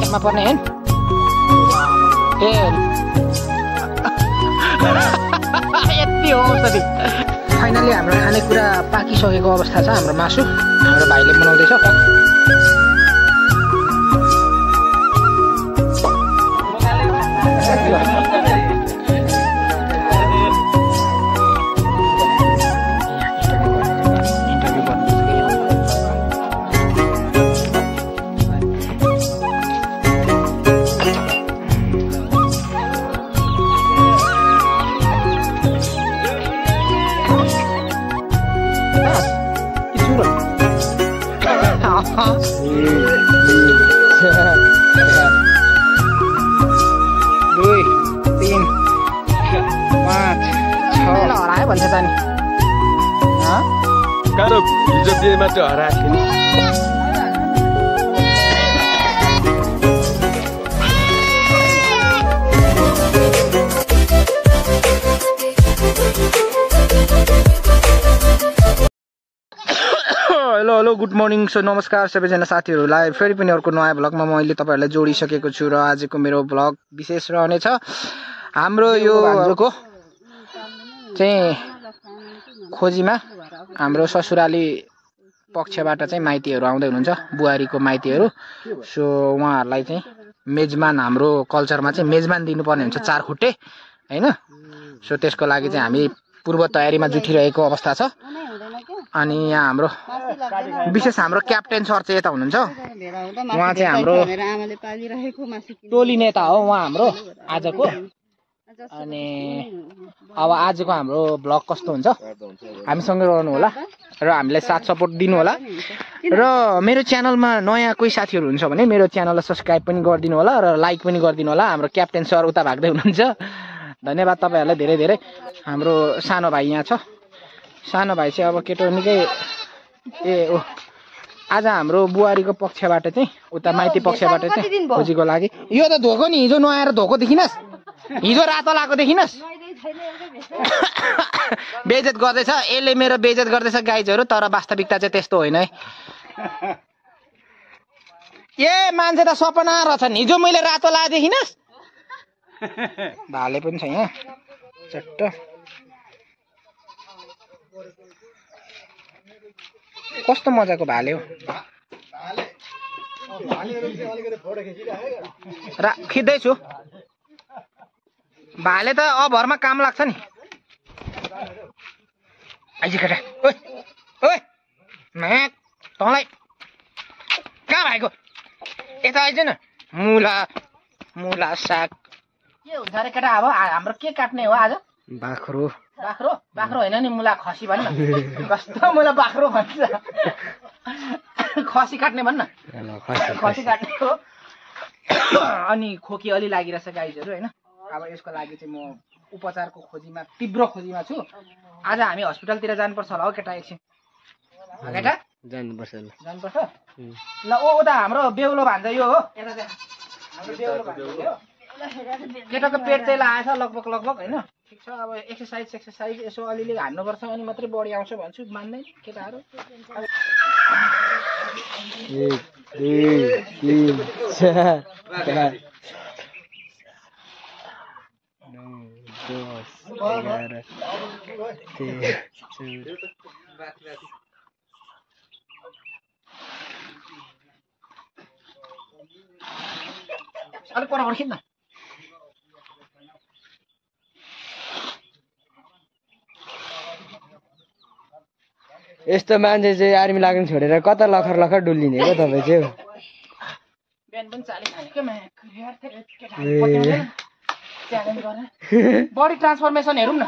साइडमा पर्ने हैन ए यति हो सबै फाइनली हाम्रो खानेकुरा पाकिसकेको अवस्था छ हाम्रो मासु हाम्रो भाइले बनाउँदैछ भन्छ त नि हिजो बिहेमा चाहिँ हराएको थिएँ हेलो गुड मर्निङ सो नमस्कार सबैजना साथीहरूलाई फेरि पनि अर्को नयाँ भ्लगमा मैले तपाईँहरूलाई जोडिसकेको छु र आजको मेरो भ्लग विशेष रहनेछ हाम्रो यो भान्जोको चाहिँ खोजीमा हाम्रो ससुराली पक्षबाट चाहिँ माइतीहरू आउँदै हुनुहुन्छ बुहारीको माइतीहरू सो उहाँहरूलाई चाहिँ मेजमान हाम्रो कल्चरमा चाहिँ मेजमान दिनुपर्ने हुन्छ 4 खुट्टे हैन सो त्यसको लागि चाहिँ हामी पूर्व तयारीमा जुटिरहेको अवस्था छ अनि यहाँ हाम्रो विशेष हाम्रो क्याप्टेन सर चाहिँ यता हुनुहुन्छ उहाँ चाहिँ हाम्रो टोली नेता हो उहाँ हाम्रो आजको अनि अब आजको हाम्रो भ्लग कस्तो हुन्छ हामीसँगै रहनु होला र हामीलाई साथ सपोर्ट दिनु होला र मेरो च्यानलमा नयाँ कोही साथीहरू हुन्छ भने मेरो च्यानललाई सब्स्क्राइब पनि गरिदिनु होला र लाइक पनि गरिदिनु होला हाम्रो क्याप्टेन सर उता भाग्दै हुनुहुन्छ धन्यवाद तपाईहरुलाई धेरै धेरै हाम्रो सानो भाइ यहाँ छ सानो भाइ चाहिँ अब केटो निकै ए ओ आज हाम्रो बुहारीको पक्षबाट चाहिँ उता माइती पक्षबाट चाहिँ खोजीको लागि यो त धोको नि हिजो नआएर धोको देखिनस् हिजो रातो लाको देखिनस् बेइज्जत गर्दैछ यसले मेरो बेइज्जत गर्दैछ गाइजहरु तर वास्तविकता चाहिँ त्यस्तो होइन है ए मान्छे त सपना रहेछन् हिजो मैले रातो ला देखिनस् भाले पनि छ यहाँ चट्ट कस्तो मजाको भाले हो खिच्दैछु भाले त अभरमा काम लाग्छ नि आइज केटा ओइ ओइ म्याक तँलाई कहाँ भएको यता आइज न मुला मुला साग के हुन्छ अरे केटा अब हाम्रो के काट्ने हो आज बाख्रो बाख्रो बाख्रो होइन नि मुला खसी भन्न कस्तो मुला बाख्रो भन्छ खसी काट्ने भन्न खसी काट्ने हो अनि खोकी अलि लागिरहेछ गाइजहरु हैन अब यसको लागि चाहिँ म उपचारको खोजीमा तीव्र खोजीमा छु आज हामी हस्पिटलतिर जानुपर्छ होला हो केटा एकछिन केटा जानुपर्छ ल ओ उता हाम्रो बेहुलो भान्जा यो हो यता चाहिँ हाम्रो बेहुलो भान्जा हो केटाको पेट चाहिँ लागेछ लगभग लगभग हैन ठीक छ अब एक्सरसाइज यसो अलिअलि हान्नुपर्छ अनि मात्रै बडी आउँछ भन्छु मान्दैन केटाहरू 1 2 3 4 अलिक पर खिच्न यस्तो मान्छे चाहिँ आर्मी लाग्नु छोडेर कता लखर लखर डुल्लिने हो तपाईँ चाहिँ बिहान पनि चालिस के बडी ट्रान्सफर्मेसन हेरौँ न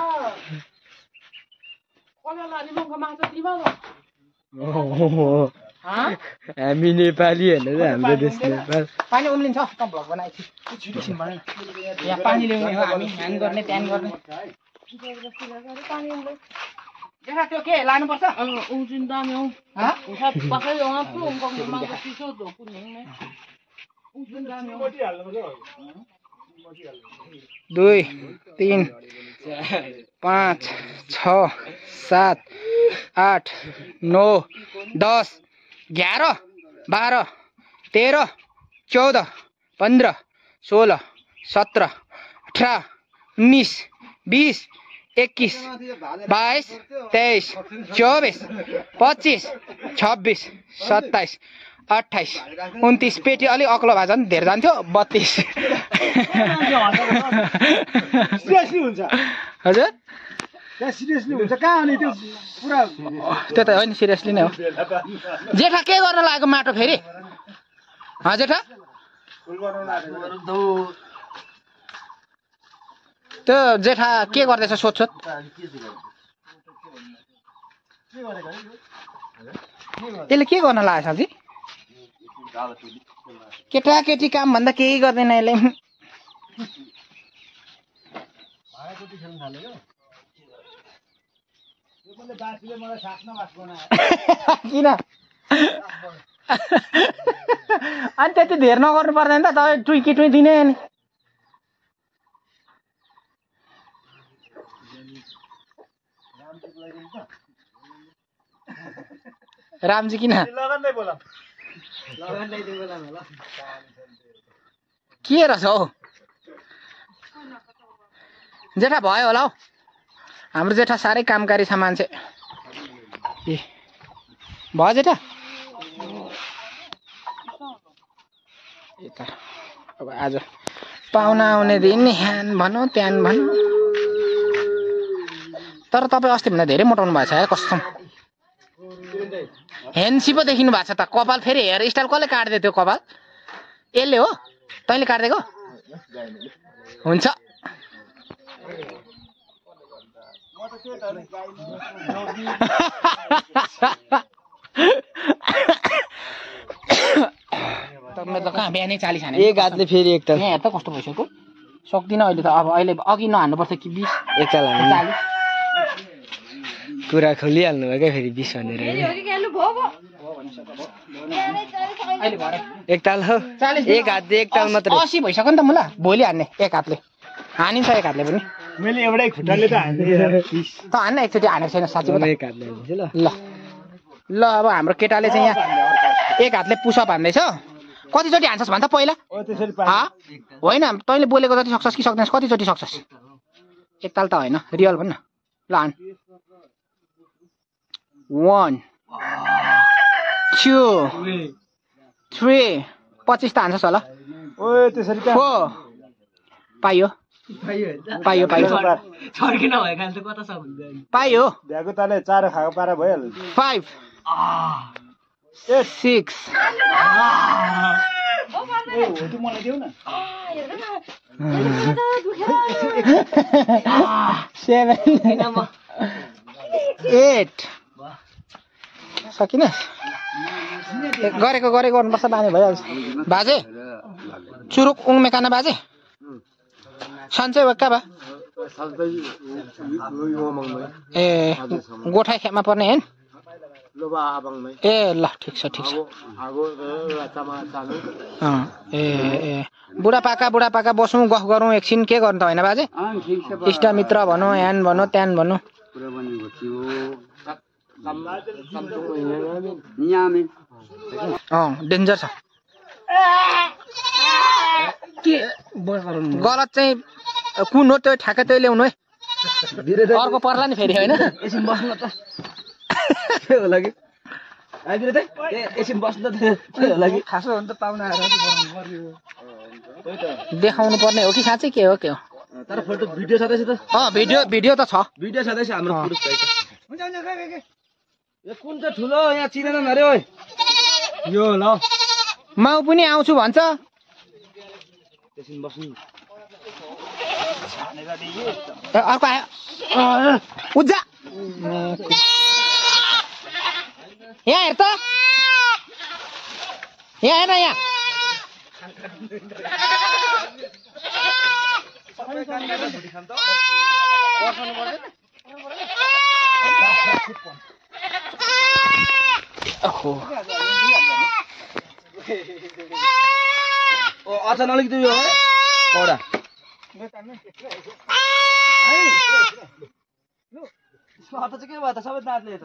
हामी नेपाली होइन हाम्रो देश नेपाल पानी उम्लिन्छ त भ्लग बनाएको छु यहाँ पानी ल्याउने हो हामी ह्याङ गर्ने त्यान गर्ने देखा त्यो के लानुपर्छ दुई 3 5 6 7 8 9 10 11 12 13 14 15 16 17 18 19 20 21 22 23 24 25 26 27 28 29 पेटी अलि अग्लो भए झन् धेर जान्थ्यो 32 हजुर सिरियसली हुन्छ कहाँ अनि त्यो पुरा त्यो त होइन सिरियसली नै हो जेठा के गर्न लागेको माटो फेरि जेठा त्यो जेठा के गर्दैछ सोध्छोत यसले के गर्न लाग्यो साथी केटाकेटी काम भन्दा केही गर्दैन यसले किन अनि त्यति धेर नगर्नु पर्दैन त तपाईँ टुइकी टुइ दिने अनि रामजी किन के रहेछ हौ जेठा भयो होला हौ हाम्रो जेठा साह्रै कामकारी छ मान्छे ए भयो जेठा अब आज पाहुना आउने दिन ह्यान भनौँ त्यान भनौँ तर तपाईँ अस्ति भन्दा धेरै मोटाउनु भएको छ है कस्तो हेन्सी पो देखिनु भएको छ त कपाल फेरि हेयर स्टाइल कसले काट्दै त्यो कपाल यसले हो तैँले काट्दिएको हुन्छ मेरो त कहाँ बिहानै 40 हाने एक हातले फेरि एकताल यहाँ हेर त कस्तो भइसक्यो सक्दिनँ अहिले त अब अहिले अघि नहान्नुपर्छ कि 20 एकताल हाने 40 कुरा खोलिहाल्नु भयो क्या फेरि 20 भनेर एकताल हो 40 एक हातले एकताल मात्र 80 भइसक्यो नि त मलाई भोलि हान्ने एक हातले हानिन्छ एक हातले पनि मैले एउटै खुट्टाले त हान्ने त हान्न एकचोटि हानेको छैन साँच्चै एक हातले हान्छु ल ल अब हाम्रो केटाले चाहिँ यहाँ एक हातले पुसअप हान्दैछ कतिचोटि हान्छस् भन्छ पहिला होइन तैँले बोलेको जति सक्छस् कि सक्दैनस् कतिचोटि सक्छस् एकताल त होइन रियल भन्न ल हान 1 2 3 25 त हान्छस् होला 4 पाइयो पाइयो पाइयो छर्किन भएको त कता छ भन्दै पाइयो भ्याको ताले चारो खाएको पारा भइहाल्यो 5 6 मलाई देऊ न 7 8 सकिन गरेको गर्नुपर्छ बानी भइहाल्छ बाजे चुरुक उङ्मेकाना बाजे सन्चै वक्का बा ए गोठाई खेपमा पर्ने हेन ए ल ठिक छ ए बुढापाका बसौँ गफ गरौँ एकछिन के गर्नु त होइन बाजे इष्टमित्र भनौँ ह्यान भनौँ त्यान भनौँ डेन्जर छ गलत चाहिँ कुन हो त्यो ठ्याक्कै त्यो ल्याउनु है अर्को पर्ला नि फेरि होइन एकछिन बस्नु त के होला कि एकछिन बस्नु त के होला कि खासो हो नि त पाहुना आएर देखाउनु पर्ने हो कि साँच्चै के हो तर फोटो भिडियो छँदैछ त भिडियो त छ भिडियो छँदैछ हाम्रो पुरुष हुन्छ यो कुन चाहिँ ठुलो यहाँ चिनेन अरे ओइ यो ल माउ पनि आउँछु भन्छ एकछिन बस्नु अर्को आयो उज्जा यहाँ हेर त यहाँ हेर यहाँ अचानक त यो कौडा के भयो त सबै दाँतले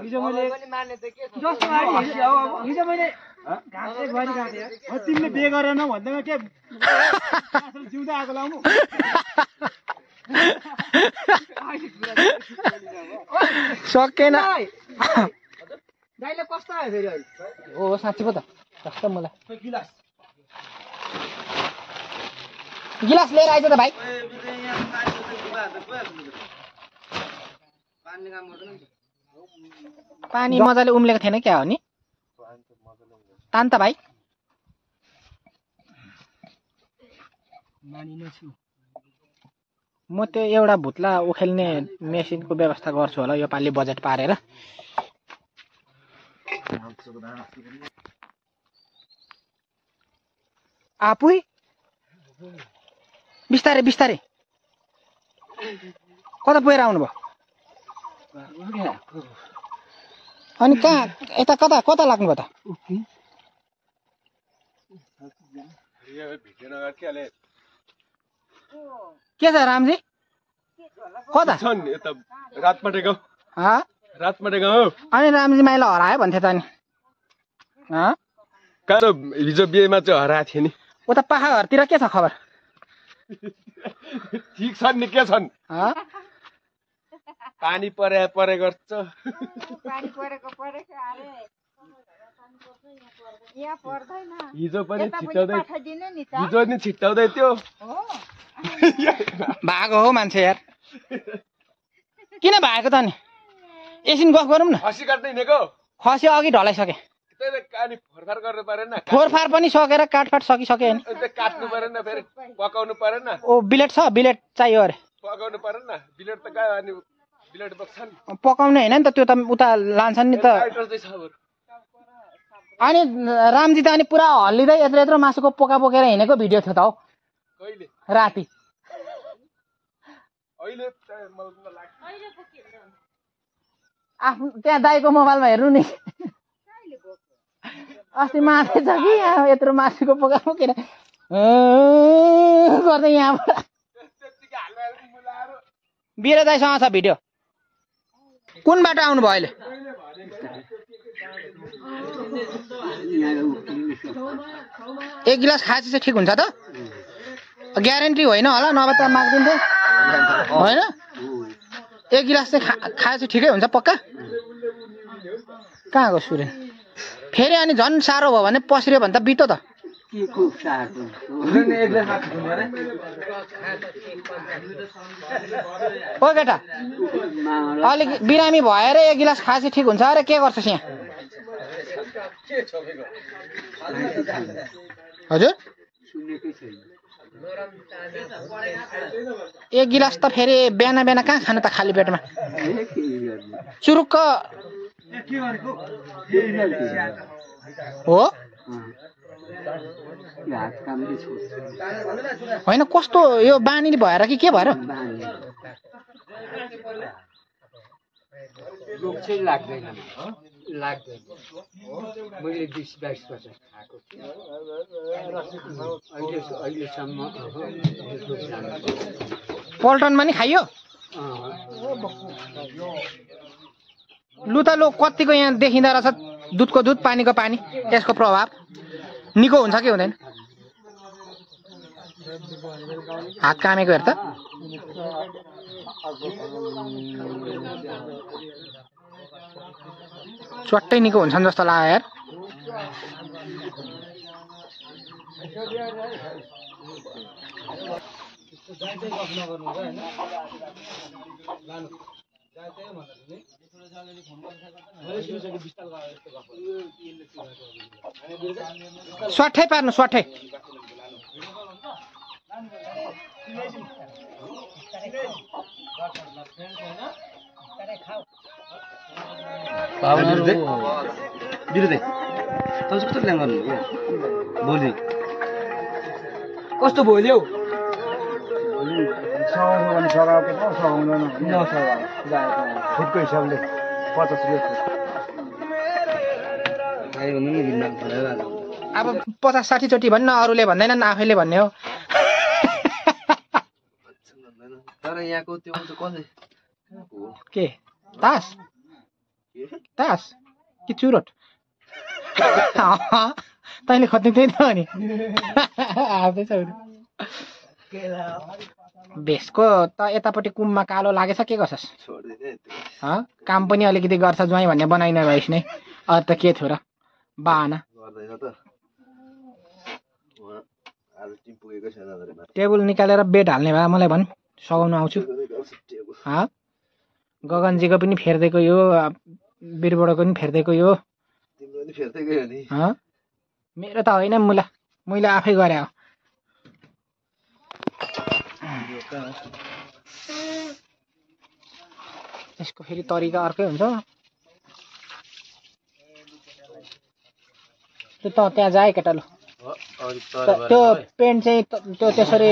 तिमीले बिहे गरेन भन्दैमा के जिउँदा आगो लाउनु सकेन दाइले कस्तो आयो फेरि अहिले हो साँच्ची पो त कस्तो मलाई गिलास लिएर आइज त भाइ पानी मजाले उम्लेको थिएन क्या हो नि तान त भाइ म त्यो एउटा भुत्ला उखेल्ने मेसिनको व्यवस्था गर्छु होला यो पालि बजेट पारेर आपुई बिस्तारै बिस्तारै कता पुगेर आउनुभयो अनि कहाँ यता कता कता लाग्नुभयो त के छ रामजी कता रातमाटेको अनि रामजी माइला हरायो भन्थे त अनि कहाँ हिजो बिहेमा चाहिँ हराएको थियो नि उता पाखाघरतिर के छ खबर ठिक छन् नि के छन् पानी परे गर्छ हिजो पनि छिट्टाउँदै थियो भएको हो मान्छे यार किन भएको त नि एकछिन गफ गरौँ न खसी काट्दै हिँडेको खसी अघि ढलाइसके फोरफार गर्नु परेन फोरफार पनि सकेर काटफाट सकिसक्यो नि काट्नु परेन फेरि पकाउनु परेन ओ बिलेट छ बिलेट चाहियो अरे पकाउनु परेन बिलेट त कहाँ अनि बिलेट बक्छन् पकाउने होइन नि त त्यो त उता लान्छन् नि त अनि रामजी त अनि पुरा हल्लिँदै यत्रो यत्रो मासुको पोका बोकेर हिँडेको भिडियो थियो त हौ कहिले राति अहिले आफ्नो त्यहाँ दाइको मोबाइलमा हेर्नु नि अस्ति माथि छ कि यहाँ यत्रो मासुको पोका बोकेर गर्दै यहाँबाट बिरे दाइसँग छ भिडियो कुन बाटो आउनुभयो अहिले एक गिलास खाएपछि चाहिँ ठिक हुन्छ त ग्यारेन्टी होइन होला नभए त माग्दिन्थे होइन एक गिलास चाहिँ खाएपछि ठिकै हुन्छ पक्का कहाँ गयो सुरेन फेरि अनि झन् साह्रो भयो भने पसिऱ्यो भने त बितो त ओ केटा अलिक बिरामी भएर एक गिलास खाएपछि ठिक हुन्छ अरे के गर्छस् यहाँ हजुर एक गिलास त फेरि बिहान बिहान कहाँ खानु त खाली पेटमा चुरुक्क हो होइन कस्तो यो बानी भएर कि के भएर लाग्दैन मैले 20-22 वर्ष खाएको अहिलेसम्म पल्टनमा नि खाइयो लु त लु कतिको यहाँ देखिँदो रहेछ दुधको दुध पानीको पानी यसको प्रभाव निको हुन्छ कि हुँदैन हात कामेको हेर त चट्टै निको हुन्छन् जस्तो लाग्यो यार स्वाठै पार्नु स्वाठै कस्तो भोल्यौ फुटको हिसाबले 50 अब 50-60 चोटि भन्न अरूले भन्दैनन् आफैले भन्ने हो तर यहाँको त्यो कसले के तास कि चुरोट तैँले खोज्ने त्यही त हो नि आउँदैछ भेषको त यतापट्टि कुममा कालो लागेछ के गर्छस् काम पनि अलिकति गर्छ ज्वाइँ भन्ने बनाइन भइस् नै अरू त के थियो र बाहना टेबल निकालेर बेड हाल्ने भए मलाई भन् सघाउन आउँछु गगनजीको पनि फेर्दैको यो बिरबडको पनि फेर्दैको यो मेरो त होइन मैले आफै गरे हो यसको फेरि तरिका अर्कै हुन्छ त्यहाँ जाए केटा ल त्यो पेन्ट चाहिँ त्यो त्यसरी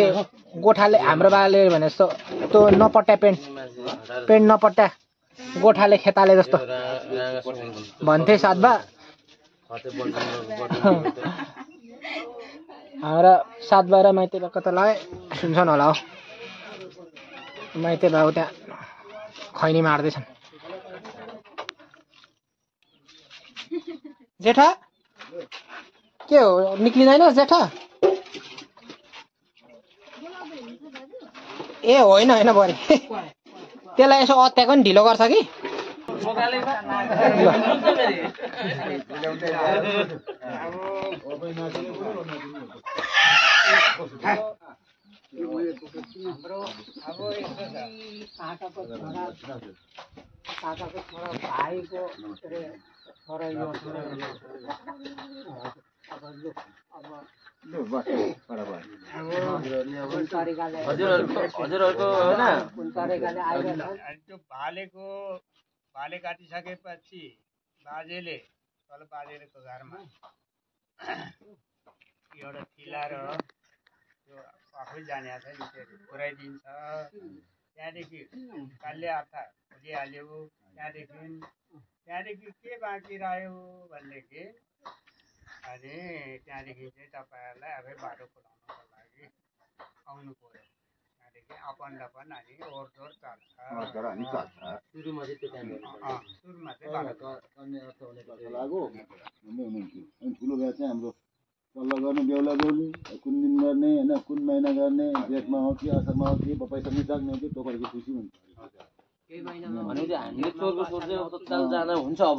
गोठाले हाम्रो बाले भने जस्तो त्यो नपट्या पेन्ट नपट्या गोठाले खेताले जस्तो भन्थे साथबा हाम्रो साथबा र माइते भएको त लाए सुन्छन् होला हो माइते भाउ त्यहाँ खैनी मार्दैछन् जेठा के हो निक्लिँदैन जेठा ए होइन बरी त्यसलाई यसो अत्याएको नि ढिलो गर्छ कि भाले काटिसकेपछि बाजेले तल बाजेको घरमा एउटा थिला र त्यो आफै जाने छ नि त्यो पुऱ्याइदिन्छ त्यहाँदेखि कालले आर्था खोलिहाल्यो त्यहाँदेखि के बाँकी रह्यो भनेदेखि अनि त्यहाँदेखि चाहिँ तपाईँहरूलाई आफै बाटो खुलाउनको लागि आउनु पर्यो त्यहाँदेखि अपन अनि ओहोरदोहोर चल्छ सुरुमा चाहिँ ठुलो बिहा चाहिँ हाम्रो सल्लाह गर्ने बेहुला बेहुली कुन दिन गर्ने होइन कुन महिना गर्ने जेठमा हो कि असारमा हो कि पैसा मिसाक्ने हो कि तपाईँहरूको खुसी हुन्छ हामीले चोरको सोर चाहिँ जाँदा हुन्छ अब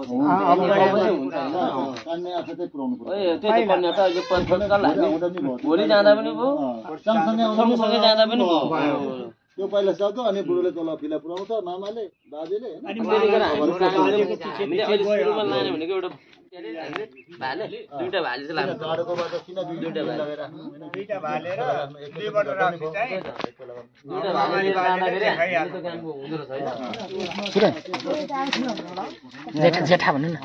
भोलि जाँदा पनि भयो सँगसँगै जाँदा पनि भयो त्यो पहिला सक्छ अनि बुढोले तल फिला पुऱ्याउँछ मामाले बाजेले दुईटा भाले चाहिँ लाग्छ दुईटा भाले र दुईबाट राख्छु चाहिँ जेठा भन्नु न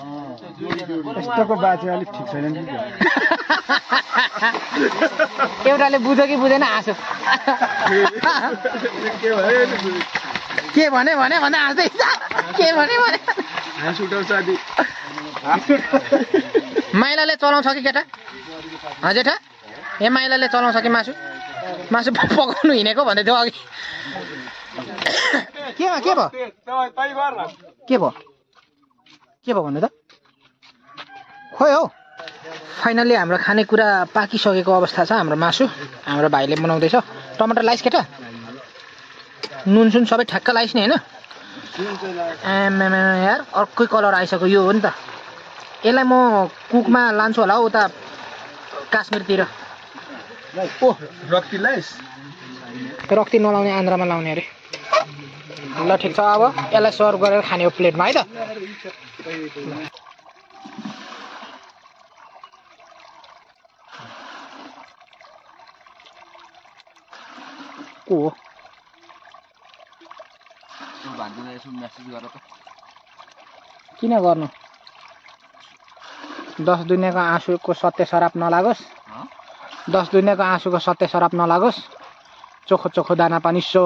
यस्तोको बाजे अलिक ठिक छैन नि एउटाले बुझ्यो कि बुझेन हाँसो के भने हाँस्दै के भने माइलाले चलाउँछ कि केटा जेठा ए माइलाले चलाउँछ कि मासु पकाउनु हिँडेको भन्दै थियो अघि के भयो भन्नु त खोइ हौ फाइनल्ली हाम्रो खानेकुरा पाकिसकेको अवस्था छ हाम्रो मासु हाम्रो भाइले बनाउँदैछ टमाटर लाइस केटा नुनसुन सबै ठ्याक्क लाइस नि होइन यार अर्कै कलर आइसक्यो यो हो नि त यसलाई म कुकमा लान्छु होला हौ उता काश्मीरतिर रक्ती नलाउने आन्द्रामा लाउने अरे ल ठिक छ अब यसलाई सर्भ गरेर खाने हो प्लेटमा है त को हो किन गर्नु 10 दुनियाँको आँसुको सत्य सराप नलागोस् 10 दुनियाँको आँसुको सत्य सराप नलागोस् चोखो दाना पानी सो